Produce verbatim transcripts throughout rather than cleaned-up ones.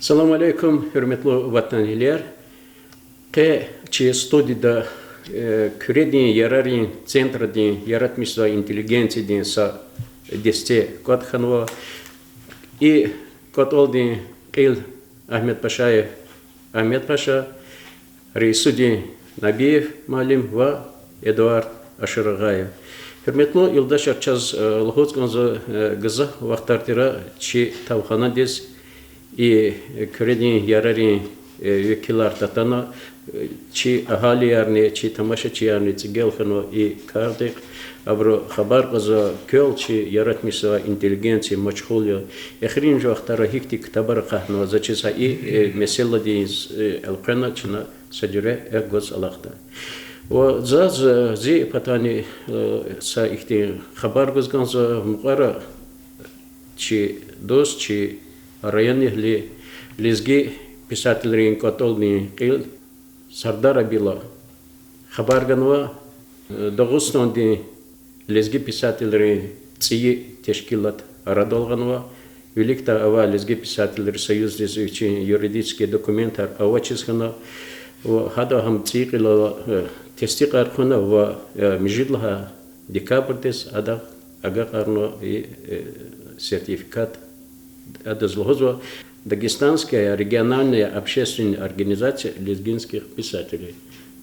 Салам алейкум, гьуьрметлу ватанэгьлияр. Къе чи студияда, э, Куьредин ярарин центрдин яратмишзавай интеллигенциядин са десте кӀватӀ хьанва. И кӀватӀалдин кьил Агьмедпашаев Агьмедпаша, Раисудин Набиев муаллим ва Эдуард Ашурагъаев. Гьуьрметлу юлдашар, чаз, э, лугьуз кӀанзава, э, гзаф вахтар тир чи тавханадиз и, э, Куьредин ярарин, э, векилар татана, э, чи агьалиярни, чи тамашачиярни цӀигел хьанва и кардихъ, абуру хабар кьазва квел чи яратмишзавай интеллигенция машгъул я, эхиримжи вахтара гьихьтин ктабар акъатнава, за чиз гьа и, э, месэладиз, э, элкъвена чна са жуьре экв гваз алахъда. Ва заз, э, зи патани, э, са ихьтин хабар гуз кӀанзава, мукьвара чи дуст, чи районэгьли, лезги писателрин кӀватӀалдин кьил Сардар Абила хабар ганва, э, Дагъустандин лезги писателрин цӀийи тешкилат арадал гъанва. Виликдай авай лезги писателрин союздиз вичин юридический документар авачиз хьана, ва гьада гьам цӀийи кьилелай, э, тестикьар хъвана ва, э, муьжуьд лагьай декабрдиз адахъ агакьарнава и, э, сертификат. Адаз лугьузва Дагестанская региональная общественная организация лезгинских писателей.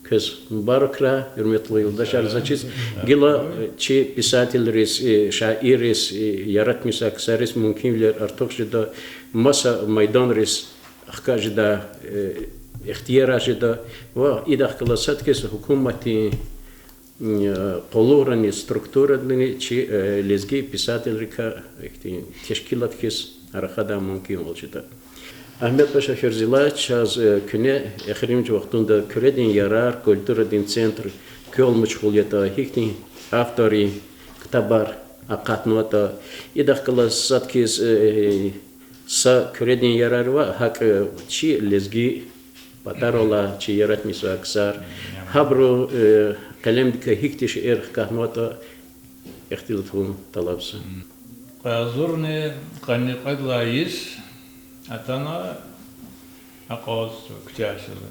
Квез мубаракрай, гьуьрметлу юлдашар, за чиз гила, э, чи писателриз, э, шаирриз, э, яратмишзавай ксариз мумкинвилер артух жеда, маса майданриз хкаж жедай, э, ихтияр жеда, ва идахъ галаз сад хьиз гьукуматдин, э, къуллугърани, структурадини чи, э, лезги писателрикай ихьтин тешкилат хьиз рахадай мумкинвал жеда. Агьмедпаша Ферзилаевич, чаз, э, куьне эхиримжи вахтунда Куьредин ярар культурадин центр квел машгъул ятӀа, гьихьтин авторрин ктабар акъатнаватӀа, идахъ галаз сад хьиз, э, са Куьредин ярар ва гьакӀ, э, чи лезги патарал алай чи яратмишзавай ксар, гьабурун, э, къелемдикай гьихьтин шейэр хкатнаватӀа ихтилат авун тӀалабзава. Къазурни къанни кьвед лагьай йис атана акъваззава куьтягьзава.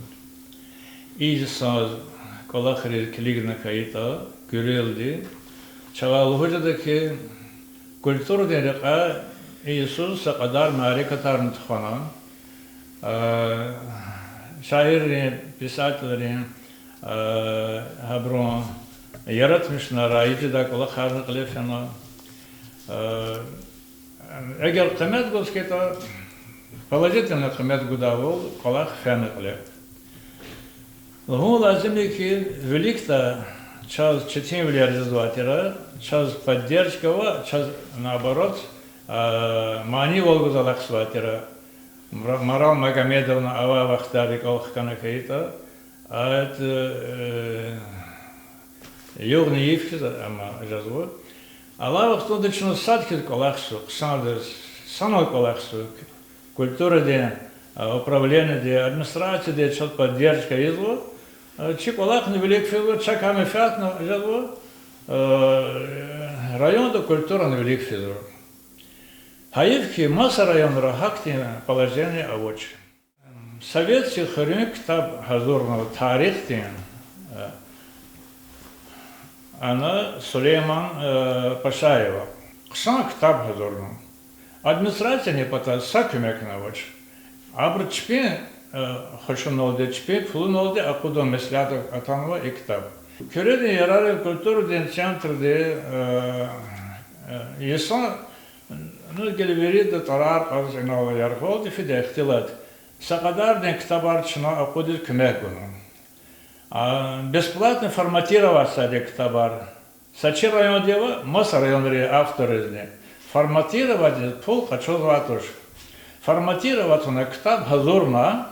И йисаз кӀвалахриз килигна хьайитӀа, куьрелди, чавай лугьуз жеда хьи, культурадин рекьяй и йисуз са кьадар мярекатарни тухвана, а, шаиррин, писателрин, а, гьабурун яратмишунар, ийидай кӀвалахарни кьиле фена. А, эгер къимет гуз хьайитӀа, положительный къимет гудайвал кӀвалах фена кьиле. Лугьун лазим я хьи, виликдай чаз четинвилер жезвай тир, чаз поддержка ва чаз, наоборот, а, манийвал гуз алахъзавай тир. Мара-, Марал Магомедовна авай вахтар рикӀел хкана хьайитӀа, ада, э, югъни-йиф хьиз ама жезва. Алай вахтунда чна сад хьиз кӀвалахзава, хъсандиз, санал кӀвалахзава, культурадин, э, управлениеди, администрациядиз чаз поддержка ийизва, э, чи кӀвалахни вилик физва, чакай менфятни жезва, э, районда культурани вилик физва. Гьайиф хьи, маса районра гьахьтин положение авач. Советский хуьруьн ктаб гьазурнава тарихдин, э, ана Сулейман, э, Пашаева. Хъсан ктаб гьазурнава. Администрациядин патай са куьмекни авач. Абуру чпин, э, хушуналди, чпин пулуналди акъудун меслят атанва и ктаб. Куьредин ярарин культурадин центрди, э, э, йисан, ну, гила вирида тӀварар кьаз инал яргъалди фида ихтилат. Са кьадардин ктабар чна акъудиз куьмек гуна. А, бесплатно форматироватьзавайди ктабар. Са чи районда ава, маса районрин авторризни. Форматироватьиз пул къачузвай туш. Форматироватьна ктаб гьазурна,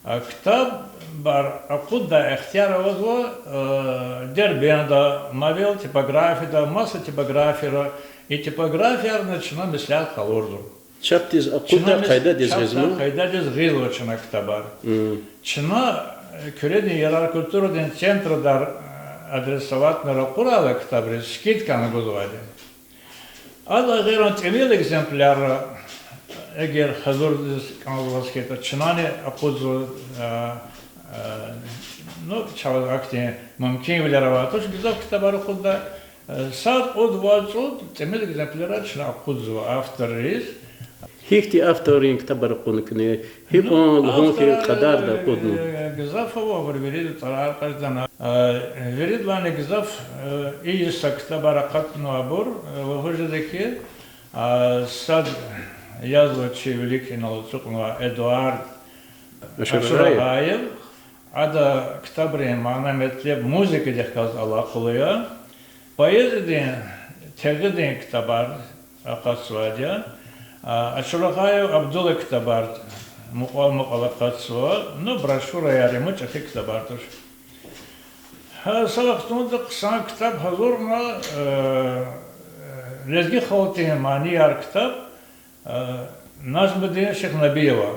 а, ктабар акъуддай ихтияр авазва, а, Дербентда, мавел типографияда, маса типографияра, и типографиярни чна меслят къалурзава. Чапдиз акъуддай къайдадиз гъизва? Чапдай къайдадиз гъизва чна ктабар. Чна, э, Куьредин ярар культурадин центрда, э, адресоватьна ракъурайла ктабриз, скидкани гузвайди. Адалай гъейри тӀимил экземплярра, э, Эгер гьазурдиз кӀанзаваз хьайитӀа, чнани акъудзава, ну, чаз ахьтин мумкинвилер авай туш гзаф ктабар акъуддай. Сад-кьуд-вад-цӀуд тӀимил экземплярар чна акъудзава авторриз. Гьихьтин авторрин ктабар акъудна куьне, гьикьван лугьун хьи кьадарда акъудна? Гзаф ава, абур вирида тӀварар кьаждана. Виридалайни гзаф и йиса ктабар акъатнавайбур, лугьуз жеда хьи, сад язва чи вилик инал ацукьнавай Эдуард Ашурагъаев. Ашурагъаев. Ада ктабрин мана-метлеб музыкадихъ галаз алакъалу я. Поэзиядин тегъидин ктабар акъатзавайди я. Ашурагъаев Абдулан ктабар мукьвал-мукьвал акъатзава, ну, брошюраяр, им чӀехи ктабар туш. Гьа са вахтунда хъсан ктаб гьазурна, лезги халкьдин манияр ктаб, Нажмудин Шихнабиева.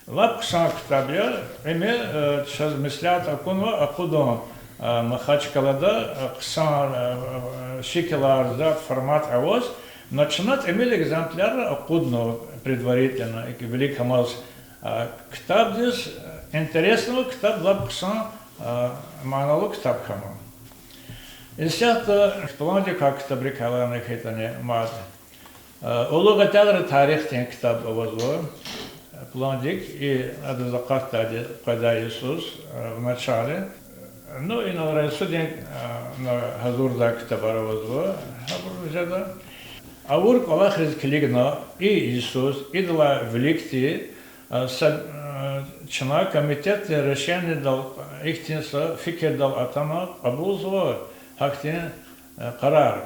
Лап хъсан ктаб я, им чаз меслят акунва акъудун Махачкъалада, хъсан шикилар, за формат аваз, но чна тӀимил экземплярра акъуднава предварительно, икӀ вилик амаз. Ктабдиз интереснава, ктаб лап хъсан, маналу ктаб хьанва. Исятда пландикай ктабрикай лагьана хьайитӀани мад, Улугъ Этелрин тарихдин ктаб авазва, пландик, и адаз акъатдайди къведай йисуз, в начале. Ну, инал райсудин гьазурдай ктабар авазва, гьабур жеда. Авур кӀвалахриз килигна и йисуз, идалай виликди, са, чна комитетдин решенидал, ихьтин са фикирдал атана кьабулзава гьахьтин къарар.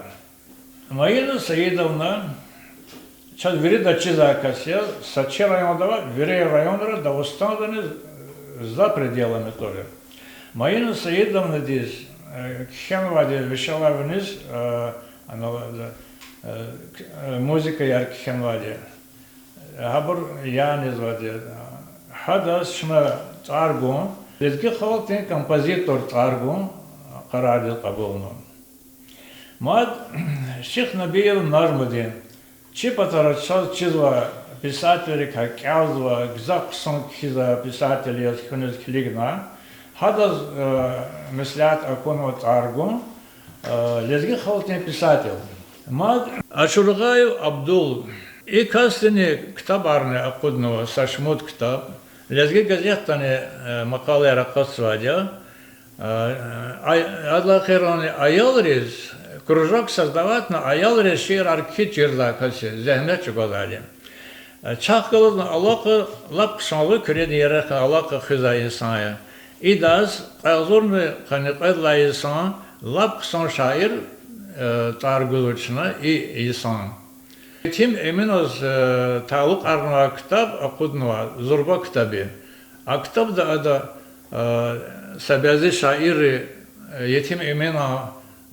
Маина Саидовна, чаз вирида чизвай кас я, са чи районда ва вири районра, Дагъустандани за пределами тӀвар я. Маина Саидовнадиз кхьенвайди вишелай виниз, ана, музыкаяр кхьенвайди, гьабур янизвайди, гьадаз чна тӀвар гун, лезги халкьдин композитор тӀвар гун къарардиз кьабулна. Мад Шихнабиев Нажмудин, чи патара чаз чизвай писателрикай кӀелзавай, гзаф хъсан кхьизвай писатель яз хьуниз килигна, гьадаз меслят акунва тӀвар гун лезги халкьдин писатель. Мад Ашурагъаев Абдул, и касдини ктабарни акъуднава, са шумуд ктаб, Лезги газетдани макъалаяр акъатзавайди я. Адалай гъейри аялриз, кружок создаватьна, аялриз шиирар кхьиз чирзавай кас я, зегьмет чӀугвазвайди. Чахъ галазни алакъа лап хъсанлу, куьредин ярарикай алакъа хуьзвай инсан я. Идаз кьве агъзурни къанни кьвед лагьай йисан лап хъсан шаир тӀвар гузва чна и йисан. Етим Эминаз талукьарнавай ктаб акъуднава, зурба ктаб я. А ктабда ада са бязи шаирри Етим Эминан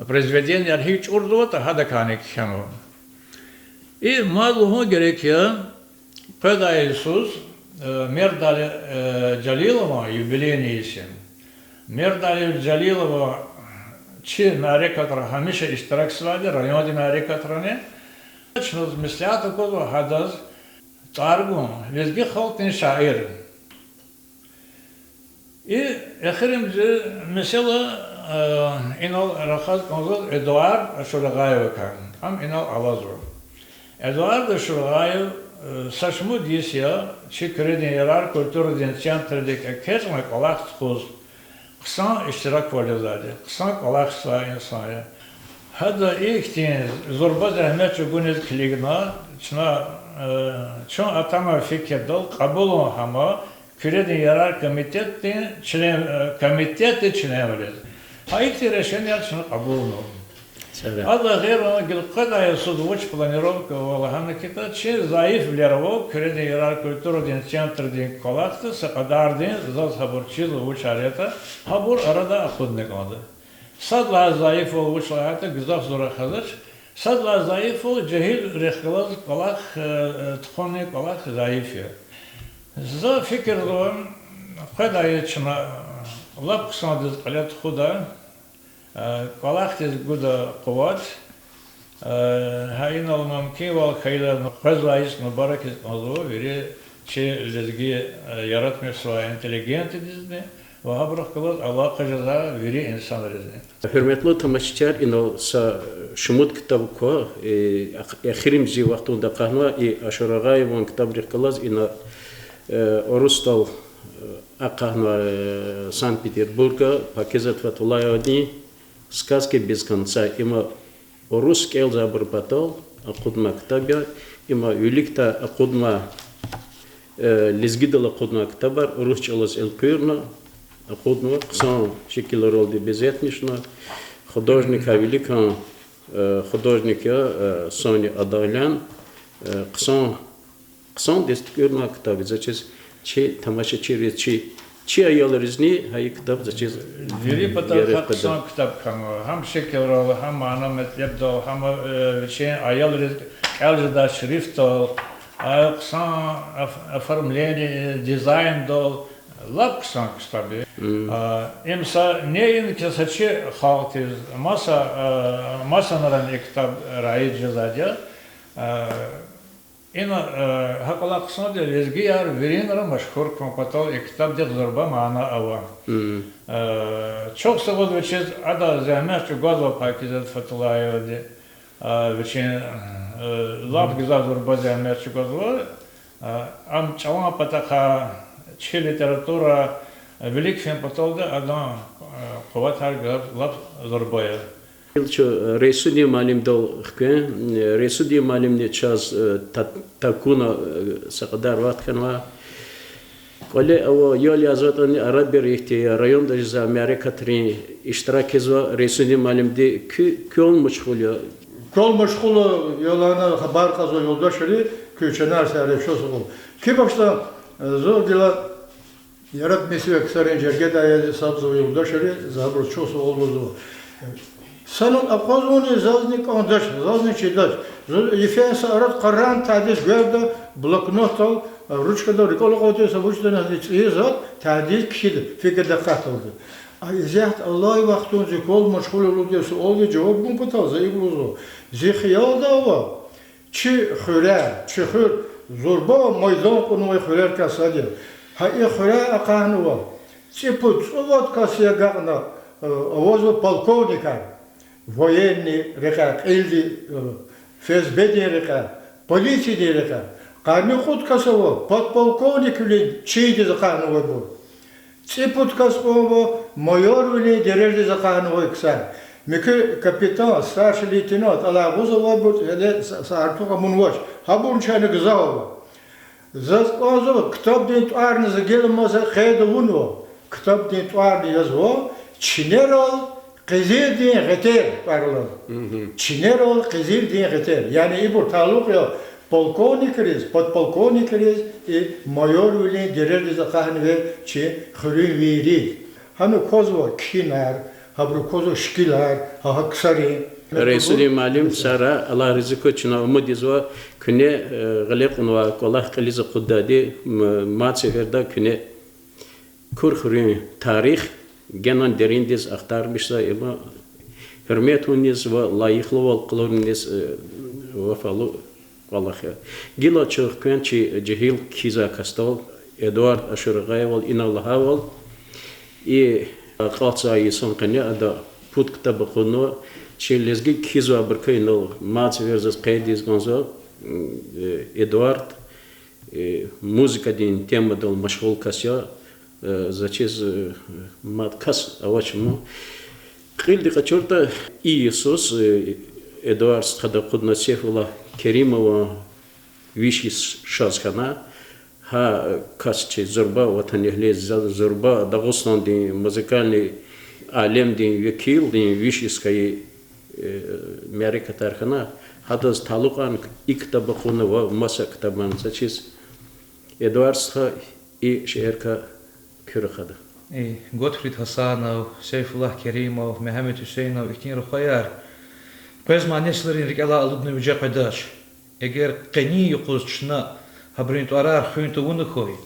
произведенияр гьикӀ чӀурзаватӀа, гьадакайни кхьенва. И мад лугьун герек я, къведай йисуз Мердали Жалилован юбилейный йис я. Мердали Жалилова чи мярекатра гьамиша иштиракзавайди, райондин мярекатрани. Чна меслят аквазва гьадаз тӀвар гун, лезги халкьдин шаир. И эхиримжи месэла, инал рахаз кӀанзава Эдуард Ашурагъаевакай. Ам инал алазва. Эдуард Ашурагъаев са шумуд йис я чи Куьредин ярар культурадин центрдик экечӀна кӀвалах тухуз, хъсан иштираквал ийизвайди, хъсан кӀвалахзавай инсан я. Гьада ихьтин зурба зегьмет чӀугуниз килигна, чна, чун атанвай фикирдал кьабулун гьама Куьредин ярар комитетдин член, комитетдин членвилиз. Гьа ихьтин решенияр чна кьабулнава. Адалай гъейри гила къведай йисуз вуч планировка ава лагьана хьайитӀа, чи зайифвилер ава Куьредин ярар культурадин центрдин кӀвалахда, са кьадардин, заз гьабур чизва вучар ятӀа, гьабур арада акъудна кӀанда. Сад лагьай зайифвал вуч лагьайтӀа, гзаф зур рахазвач, сад лагьай зайифвал жегьилрихъ галаз кӀвалах тухунин кӀвалах зайиф я. За фикирзава, къведай йис чна лап хъсандиз кьиле тухуда, кӀвалахдиз гуда къуват. Э, гьа инал мумкинвал хьайила, къвезвай йис мубарак ийиз кӀанзава вири чи лезги, э, яратмишзавай интеллигентдизни ва гьабурухъ галаз алакъа жезвай вири инсанризни. Гьуьрметлу тамашачияр, инал са шумуд ктаб ква, э, ах-, эхиримжи вахтунда акъатнавай и Ашур Агъаеван ктабрихъ галаз ина, э, урусдал, э, акъатнавай, э, Санкт-Петербурга Пакизат Фатуллаевадин Сказки без конца. Има урус кӀелзавайбур патал акъуднавай ктаб я, има виликдай акъуднавай, э, лезгидал акъуднавай ктабар урус чӀалаз элкъуьрна акъуднава, хъсан шикилралди безетмишна, художникар виликан, э, художник я, э, Соня Адагълян, э, хъсан Хъсандиз туькӀуьрнавай ктаб я заз чиз, чи тамашачийриз, чи, чи аялризни гьа и ктаб заз чиз. Вири патахъай герек къведа. Хъсан ктаб хьанва, гьам шикилрал, гьам мана-метлебдал, гьам, э, вичин аялриз кӀел жедай шрифтдал, а, хъсан оф-, оформление, дизайндал, лап хъсан ктаб я. А, им са неинки са чи халкьдиз, маса, э, масанрани и ктаб раиж жезвайди я. А, Ина, э, гьакӀ алай хъсанди лезгияр виринра машгьур хьун патал и ктабдихъ зурба мана ава. Э, чухсагъул вичиз, ада зегьмет чӀугвазва Пакизат Фатуллаевади, э, вичин, э, лап гзаф зурба зегьмет чӀугвазва, э, ам чӀалан патахъай, чи литература вилик фин паталди адан, э, къуватар гзаф лап зурба я. Ил чу, э, Рейсудин муаллимдал хквен, э, Рейсудин муаллимни чаз, э, та-, такуна, э, са кьадар вахт хьанва. КӀвале ава, ял язватӀани, арабир ихьтин районда жезвай мярекатрин иштиракзава. Рейсудин муаллимди куь-, квел машгъул я? Квел машгъул я лагьана хабар кьазва юлдашри, куь чанар сагърай, чухсагъул. Куь бахшда, э, зун гила Яратмишзавай ксарин жергедай язва сабзава юлдашри, за абуруз чухсагъул лугьузва. Санал акъвазвани зазни кӀандач, зазни чидач. Зун йифен са арада къарагъна тадиз гверда блокнотдал, ручкадал рикӀел акъудиз са вуч ятӀани цӀийи затӀ тадиз кхьида, фикирда акъатдалди. А исятда алай вахтунда зи квел машгъул я лугьудай суалдиз жаваб гун патал за икӀ лугьузва. Зи хиялда ава, чи хуьряй, чи хуьр зурба майдан кьунвай хуьрерикай сад я. Гьа и хуьряй акъахьнава, цӀипуд-цӀувад кас агакьна, э, авазва полковникар, военный рекьяй, кьилди, э, ФСБ-дин рекьяй, полициядин рекьяй. Къанни кьуд кас ава подполковниквилин чиндиз акъахьнавайбур. ЦӀипуд кас кьван ава майорвилин дережадиз акъахьнавай ксар. Муькуь капитан, старший лейтенант алай агъуз авайбур, гьеле са, са артух амунвач. Гьабурни чна гзаф ава. Заз кӀанзава, ктабдин тӀварни за гила маса къейд авунва. Ктабдин тӀварни язва: Чинерал къизилдин гъетер тӀвар алаз. Чинерал къизилдин гъетер. Яни ибур талукь я полковникриз, подполковникриз, и майорвилин дережадиз акъахьнавай чи хуьруьнвийриз. Гьана квазва кхьинар, гьабуру квазва шикилар, гьа, гьа ксарин. Рейсудин муаллим, сагърай, Аллагь рази хьуй, чна умуд ийизва, куьне, э, гъиле кьунвай кӀвалах кьилиз акъуддайди, м-, мад сеферда куьне Кур хуьруьн тарих генани дериндиз ахтармишзава, има гьуьрметунниз ва лайихлувал къалуруниз, э, вафалу кӀвалах я. Гила чун хквен чи жегьил кхьизвай касдал, Эдуард Ашурагъаевал, инал лагьайвал, и акъатзавай йисан къене ада пуд ктаб акъуднава, чи лезги кхьизвайбурукай инал мад сефер заз къейд ийиз кӀанзава, э, Эдуард, э, музыкадин темадал машгъул кас я, э, заз чиз, э, мад кас авач ман. Кьилди къачуртӀа, и йисуз, э, Эдуард стхади акъудна Сейфуллагь Керимован виш йис шаз хьана. Гьа кас чи зурба ватанэгьли, за-, зурба Дагъустандин музыкальный алемдин векилдин виш йис хьайи, э, мярекатар хьана. Гьадаз талукьарна и ктаб акъудна ва маса ктабар, заз чиз, Эдуард стха, и шейэрикай куь рахада. И Готфрид Гьасанов, Сейфуллагь Керимов, Мегьамед Гьуьсейнов ихьтин рухваяр къвезмай несилрин рикӀелай алуднава, виже къведач. Эгер къенин юкъуз чна гьабурун тӀварар хуьн тавуна хьуй,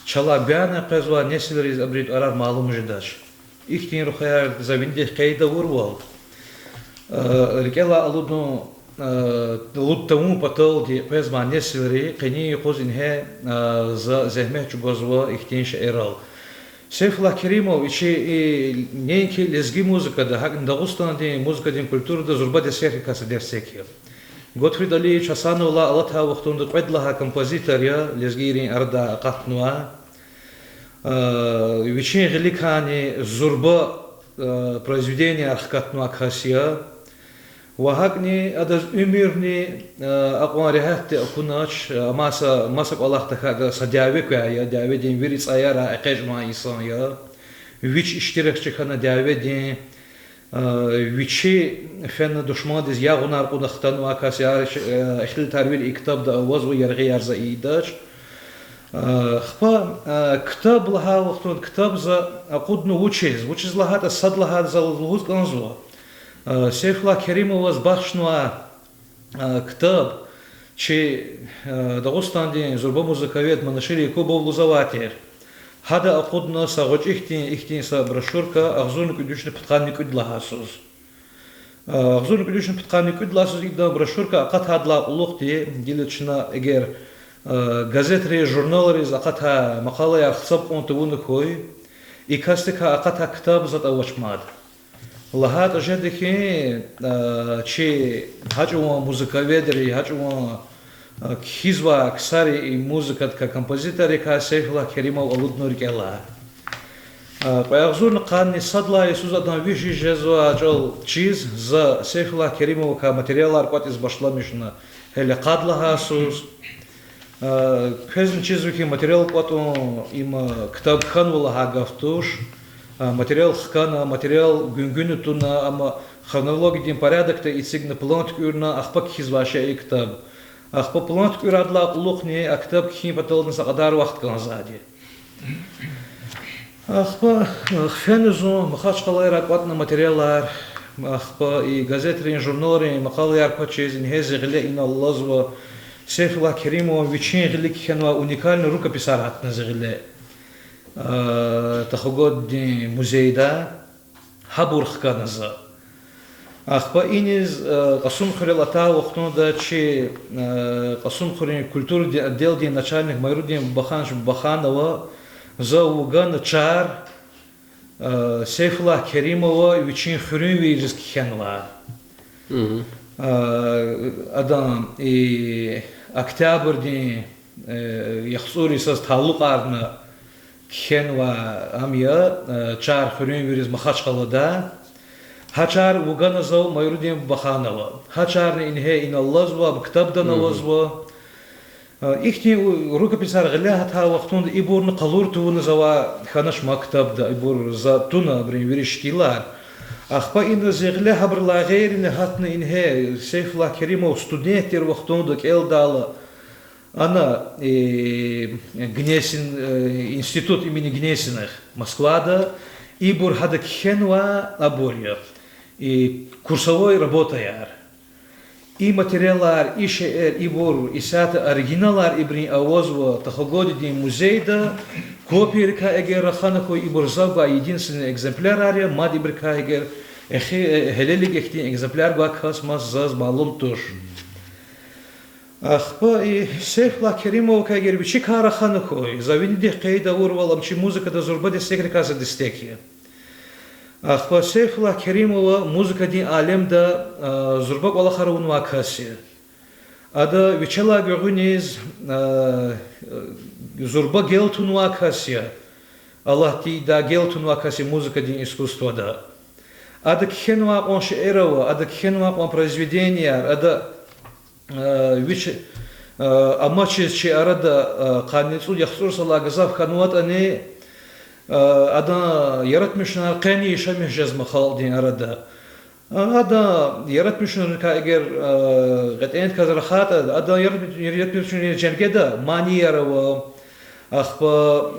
чалай гуьгъуьна къвезвай несилриз абурун тӀварар малум жедач. Ихьтин рухваяр за винидихъ къейд авурвал, э, рикӀелай алудун луд тавун паталди къвезмай несилри къенин юкъуз ингье за зегьмет чӀугвазва ихьтин шейэрал. Сейфуллагь Керимов вичи и неинки лезги музыкада, гьакӀни Дагъустандин музыкадин культурада зурба дестекрикай са дестек я. Готфрид Алиевич Гьасановалай алатай вахтунда кьвед лагьай композитор я лезгийрин арадай акъатнавай. Вичин гъиликайни зурба произведенияр хкатнавай кас я. Ва гьакӀни адаз уьмуьрни акьван регьятди акунач, амма са маса кӀвалах тахьайтӀа са дяве квай я, дяведин вири цӀаяра экъечӀнавай инсан я. Вич иштиракчи хьана дяведин, вичи фена душмандиз ягъунар кьуна хтанвай кас я, эхилатар вири и ктабда авазва, яргъияр за ийидач. Ахпа ктаб лагьай вахтунда ктаб за акъудна вучиз, вучиз лагьайтӀа сад лагьай за лугьуз кӀанзава. Сейфуллагь Керимоваз бахшнавай ктаб чи Дагъустандин зурба музыковед Манашири Якубов лугьузвай тир. Гьада акъудна са гъвечӀи хьтин ихьтин са брошюрка агъзурни кӀуьд вишни пудкъанни кӀуьд лагьай йисуз. Агъзурни кӀуьд вишни пудкъанни кӀуьд лагьай йисуз идалай брошюрка акъатайдалай кьулухъди, гила чна эгер газетриз, журналриз акъатай макъалаяр гьисаб кьун тавуна хьуй, и касдикай акъатай ктаб затӀ авач мад. ЛагьайтӀа жеда хьи, чи гьа чӀаван музыковедри, гьа чӀаван кхьизвай ксари и музыкадикай, композиторрикай Сейфуллагь Керимов алудна рикӀелай. Кьве агъзурни къанни сад лагьай йисуз адан виш жез жезвай чӀал чиз, за Сейфуллагь Керимовакай материалар кӀватӀиз башламишна гьеле къад лагьай йисуз. Квезни чизва хьи, материал кӀватӀун им ктаб хьанва лагьай гаф туш. Материал хкана, материал гуьнгуьна туна, амма хронологиядин порядокда эцигна, план туькӀуьрна, ахпа кхьизвай шей и ктаб. Ахпа план туькӀуьрайдалай кьулухъни а ктаб кхьин патални са кьадар вахт кӀанзавайди. Ахпа хъфена зун Махачкъалайра кӀватӀна материалар, ахпа и газетрин, журналрин макъалаяр квачиз, ингье зи гъиле инал алазва Сейфуллагь Керимован вичин гъилик кхьенвай уникальный рукописар гьатна зи гъиле Тахо-Годидин музейда. Гьабур хкана за. Ахпа иниз Кьасумхуьрел атай вахтунда чи Кьасумхуьруьн культурадин отделдин начальник Майрудин Бубаханович Бубаханова за вугана чар Сейфуллагь Керимова вичин хуьруьнвийриз кхьенвай. Адан и октябрдин яхцӀур йисаз талукьарна кхьенвай ам я, чар хуьруьнвийриз Махачкъалада. Гьа чар вугана зав Майрудин Бубаханова. Гьа чарни ингье инал алазва, ктабда авазва. Ихьтин рукописар гъиле гьатай вахтунда ибурни къалур тавуна завай хьанач мад ктабда, ибур за туна абурун вири шикилар. Ахпа ина зи гъиле гьабурулай гъейрини гьатна ингье Сейфуллагь Керимов студент тир вахтунда кӀелдайла, ана Гнесин, институт имени Гнесиных Москвада, ибур гьада кхьенвай абур я, курсовой работаяр. И материалар, и шейэр, ибур исятда оригиналар ибурун авазва Тахо-Годидин музейда, копиярикай эгер рахана хьуй, ибур зав гвай единственный экземплярар я, мад ибурукай эгер эхи-, гьелелиг ихьтин экземпляр гвай кас мад заз малум туш. Ахпа и Сейфуллагь Керимовакай эгер вичикай рахана хьуй, за винидихъ къейд авурвал, ам чи музыкада зурба дестекрикай са дестек я. Ахпа Сейфуллагь Керимова музыкадин алемда зурба кӀвалахар авунвай кас я. Ада вичелай гуьгъуьниз зурба гел тунвай кас я. Аллагьди ийидай гел тунвай кас я музыкадин искусствода. Ада кхьенвай кьван шейэр ава, ада кхьенвай кьван произведенияр, ада вич амачиз чи арада къанни цӀуд-яхцӀур йисалай гзаф хьанватӀани, адан яратмишунар къени яшамиш жезма халкьдин арада. Адан яратмишунрикай эгер кьетӀендикай за рахайтӀа, адан яратмишунрин жергеда манияр ава, ахпа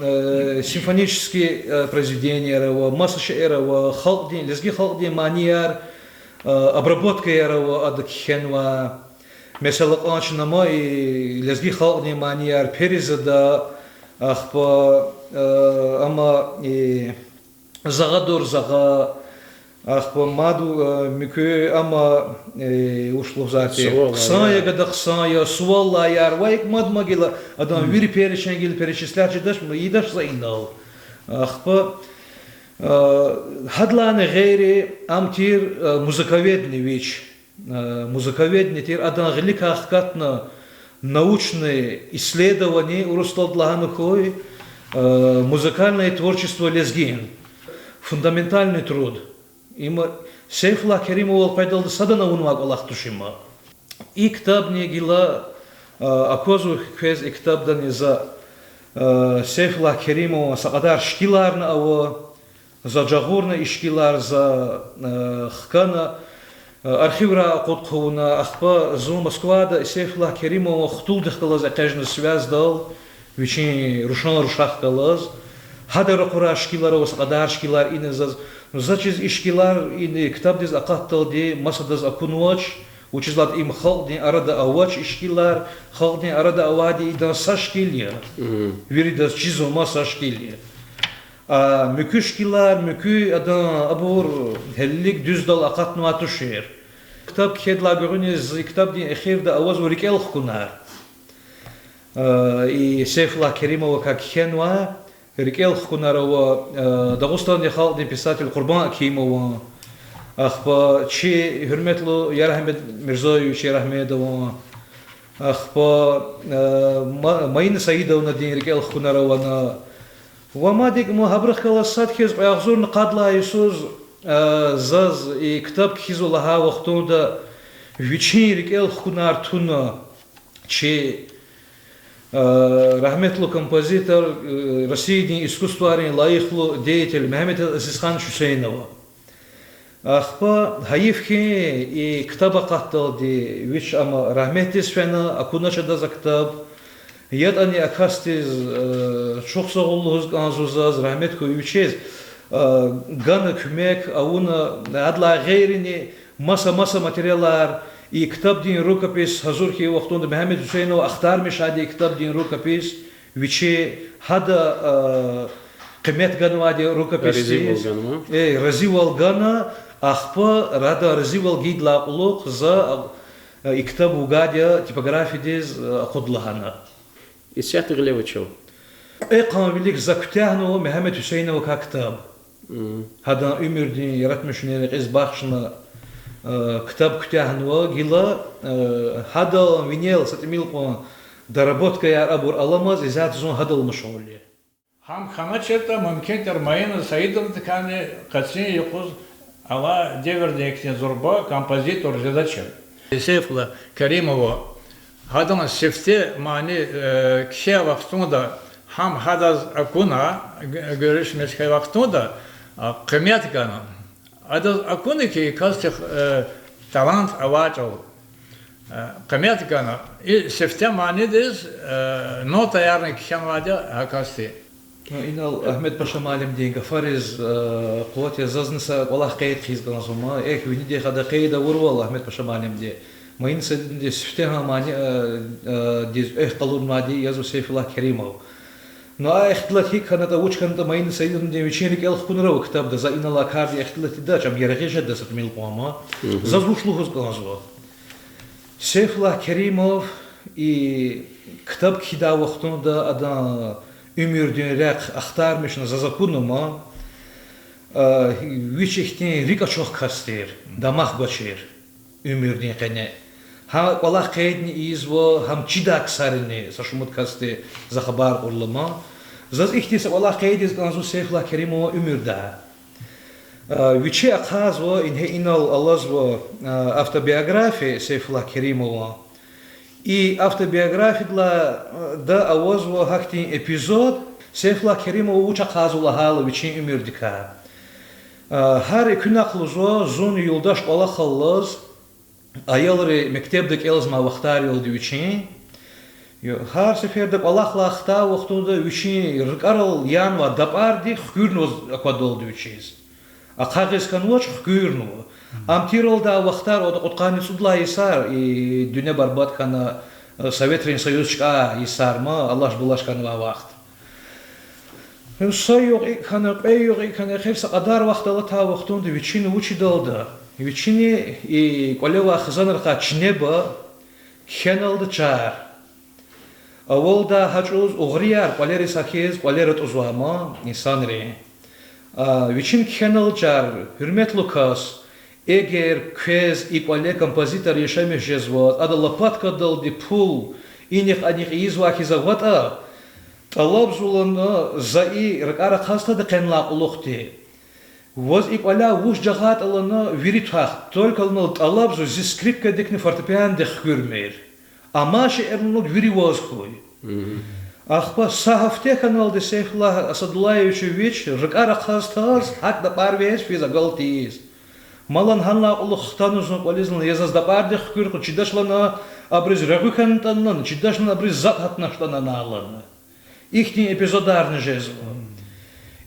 симфонический произведенияр ава, маса шейэр ава, халкьдин, лезги халкьдин манияр, обработкаяр ава ада кхьенвай. Месела, кьван чна ама и лезги халкьдин манияр Перизада, ахпа ама и Загъадур Загъа, Ахпа мад, э, муькуь, амма, э, вуч лугьузвай тир, хъсан я, гада хъсан я, суваллаяр ва икӀ мад ма гила, адан вири перечень гила перечислять жедач, ма ийидач за инал. Ахпа, э, гьадалайни гъейри ам тир, э, музыковедни вич. Э, музыковедни тир, адан гъиликай хкатна научное исследование, урусдалди лагьана хьуй, э, музыкальное творчество лезгин. Фундаментальный труд. Им Сейфуллагь Керимовал къведалди садан авунвай кӀвалах туш им. И ктабни гила, э, аквазва квез и ктабдани за, э, Сейфуллагь Керимован са кьадар шикиларни ава, за жагъурна и шикилар, за, э, хкана, э, архиврай акъуд хъувуна, ахпа зун Москвада Сейфуллагь Керимован хтулдихъ галаз экъечӀна связьдал, вичин рушан-рушахъ галаз. Гьадан ракъурай шикилар ава, са кьадар шикилар ина заз. Ну, за чиз и шикилар и ктабдиз акъатдалди масадаз акунвач, вучиз лагьайтӀа им халкьдин арада авач и шикилар, халкьдин арада авайди идан са шикил я. Виридаз чизвай са шикил я. А муькуь шикилар, муькуь адан абур гьелелиг дуьздал акъатнавай тушир. Ктаб кхьейдалай гуьгъуьниз и ктабдин эхирда авазва рикӀел хкунар. Э, и Сейфуллагь Керимовакай кхьенвай рикӀел хкунар ава, э, Дагъустандин халкьдин писатель Къурбан Акимован, ахпа чи гьуьрметлу Ярагьмед Мирзоевич Ярагьмедован, ахпа, э, Ма-, Маина Саидовнадин рикӀел хкунар авана. Ва мад икӀ, ма гьабурухъ галаз сад хьиз кьве агъзурни къад лагьай йисуз, э, заз и ктаб кхьизва лагьай вахтунда вичин рикӀел хкунар туна чи, э, рагьметлу композитор, э, Россиядин искусствайрин лайихлу деятель Мегьамед Азизханович Гьуьсейнова. Ахпа гьайиф хьи, и ктаб акъатдалди вич ам рагьметдиз фена, акунач адаз а ктаб. ЯтӀани а касдиз, э, чухсагъул лугьуз кӀанзава заз, рагьмет хьуй вичиз, э, гана куьмек авуна, адалай гъейрини маса-маса материалар, и ктабдин рукопись гьазур хьайи вахтунда Мегьамед Гьуьсейнова ахтармишайди и ктабдин рукопись, вичи гьада, э, къимет ганвайди рукописдиз, э, разивал гана, ахпа адан разивал гайидалай кьулухъ за, э, и ктаб вугайди я типографиядиз, э, акъуд лагьана. Исятда гъиле вуч ава? Кьве къанни вилик за куьтягьнава Мегьамед Гьуьсейновакай ктаб. Гьадан уьмуьрдин яратмишунрин рекьиз бахшна, э, ктаб куьтягьнава гила, э, гьадан винел са тӀимил кьван доработкаяр абур аламаз, исятда зун гьадал машгъул я. Гьам хьаначиртӀа, мумкин тир Маина Саидовнадикайни къецин юкъуз алай девирдин ихьтин зурба композитор жедачир. Сейфуллагь Керимова гьадан сифте мани, э, кхьей вахтунда, гьам гьадаз акуна, г-, гуьруьшмиш хьайи вахтунда, а, къимет гана. Адаз акуна хьи, касдихъ, э, талант авай чӀал, э, къимет гана. И сифте манидиз, э, нотаярни кхьенвайди я гьа касди. Инал Агьмед Паша муаллимдин гафариз, э, къуват яз, зазни са кӀвалах къейд хъийиз кӀанзава ман. Эхь, винидихъ ада къейд авурвал, Агьмед Паша муаллимди, Маина Саидовнади сифтегьан мани, э, э, диз экв къалурнавайди язва Сейфуллагь Керимов. Ну, а ихтилат гьикӀ хьанатӀа, вуч хьанатӀа, Маина Саидовнадин вичин рикӀел хкунар ава ктабда, за инал а карди ихтилат ийидач, ам яргъи жедач са тӀимил кьван ман. Заз вуч лугьуз кӀанзава? Сейфуллагь Керимов и ктаб кхьидай вахтунда адан уьмуьрдин рехъ ахтармишна заз акуна ман, а, вич ихьтин рикӀ ачух кас тир, дамах гвачир уьмуьрдин къене. Гьа кӀвалах къейдни ийизва, гьам чидай ксарини, са шумуд касди, за хабар кьурла ман. Заз ихьтин са кӀвалах къейд ийиз кӀанзава Сейфуллагь Керимован уьмуьрда. А, вичи ахъайзава, ингье инал алазва, а, автобиография Сейфуллагь Керимован. И автобиографиядилай, а, да авазва гьахьтин эпизод, Сейфуллагь Керимова вуч ахъайзава лагьайла вичин уьмуьрдикай. А, гьар экуьнахъ лугьузва, зун юлдаш кӀвалахал алаз, аялри мектебда кӀелзамай вахтарилди вичин, гьар сеферда кӀвалахлай хтай вахтунда вичин рикӀерал янвай дапӀарди хкуьрнаваз аквадалди вичиз. Ахъайиз хьанвач, хкуьрнава. Ам тирвалда а вахтар, ада кьудкъанни цӀуд лагьай йисар, и дуьнья барбатӀ хьана, Советрин Союз чкӀай йисар ман, алаш-булаш хьанвай вахт. Им са югъ икӀ хьана, кьве югъ икӀ хьана, эхир са кьадар вахт алатай вахтунда вичин вуч ийидалда, вичини и кӀвалевай хизанрикай чинеба кхьеналда чар. Авалдай гьа чӀавуз угърияр кӀвалериз гьахьиз, кӀвалер атӀузвай ман инсанри. А, вичин кхьенал чар, гьуьрметлу кас, эгер квез и кӀвале композитор яшамиш жезватӀа, ада лопаткадалди пул инихъ-анихъ ийизвай хьиз аватӀа, тӀалабзава лагьана, за и ракӀар ахъайзтӀа къенлай кьулухъди. Ваз и кӀваляй вуч жагъайди лагьана вири твах, только лагьана тӀалабзава зи скрипкадикни фортепианодик хкуьрмир. Амма шейэр лугьуда вири ваз хьуй. Ахпа са гьафте хьаналди Сейфуллагь Асадуллаевича вич ракӀар ахъайз таз, гьакӀ дапӀарвиз физ агал тийиз. Малан гьанлай кьулухъ хтана зун кӀвализ лагьана, я заз дапӀардик хкуьркьуд, чидач лагьана абуруз регъуь хьанатӀани лагьана, чидач лагьана абуруз затӀ гьатнатӀани лагьана. Ихьтин эпизодар жезва.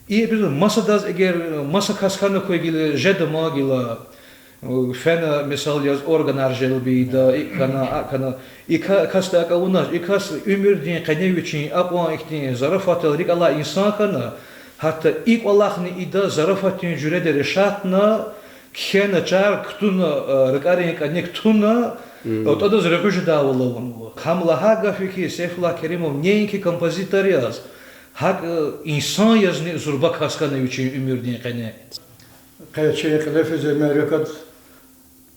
И эпизод масадаз эгер, маса кас хьана хьуй гила, жеда ман гила, фена, мисал яз, органар желб ийида, икӀ хьана, акӀ хьана. И ка-, касди акӀ авунач, и кас уьмуьрдин къене вичин акьван ихьтин зарафатдал рикӀ алай инсан хьана, гьатта и кӀвалахни ида зарафатдин жуьреда решатна, кхьена чар, кутуна, э, ракӀарин кӀаник туна, э, тӀадаз регъуь жедайвал авунва. Гьам лагьай гаф я хьи, Сейфуллагь Керимов неинки композитор яз, гьакӀ, э, инсан язни зурба кас хьана вичин уьмуьрдин къене. Къе чи кьиле физвай мярекат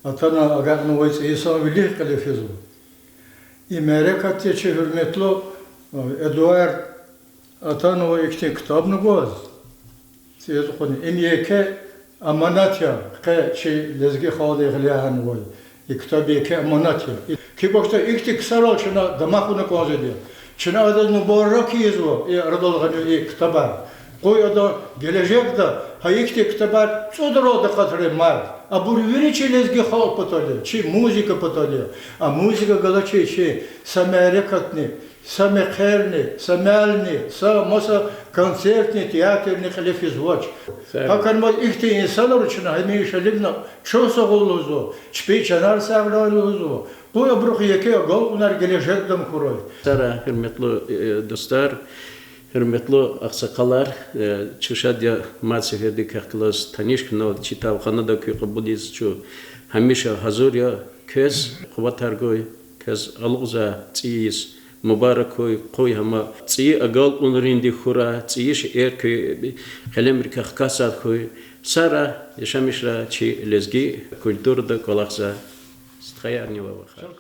атана агакьнавай цӀийи йисан вилик кьиле физва. И мярекатди чи гьуьрметлу, э, Эдуард атанва ихьтин ктабни гваз. ЦӀийи кьуна, им еке аманат я, къе чи лезги халкьди гъиле гьанвай. И ктаб еке аманат я. И куь бахтар ихьтин ксарал чна дамахна кӀанзавайди я. Чна адаз мубарак ийизва и арадал гъанвай и ктабар. Къуй адан гележегда гьа ихьтин ктабар цӀудралди акъатрай мад. Абур вири чи лезги халкь патал я, чи музыка патал я. А музыка галачиз чи са мярекатни, са мехъерни, са мялни, са маса концертни, театрни кьиле физвач. Гьакӏ хьана ихьтин инсанар чна гьамиша илигна чун сагъул лугьузва, чпин чанар сагърай лугьузва. Къуй абурухъ еке агалкьунар гележегда хьурай. Сара, гьуьрметлу, э, дустар, гьуьрметлу агъсакъалар, э, чун шад я мад сефердикай квез таниш хьунал, чи тавханада куьн кьабулиз чун гьамиша гьазур я, квез къуватар гуй, квез алукьзавай цӀийи йис мубарак хьуй, къуй гьам цӀийи агалкьунринди хьурай, цӀийи шейэр куь къелемрикай хкатзавайди хьуй. Сара яшамишрай чи лезги культурада кӀвалахзавай стхаярни ва вахар.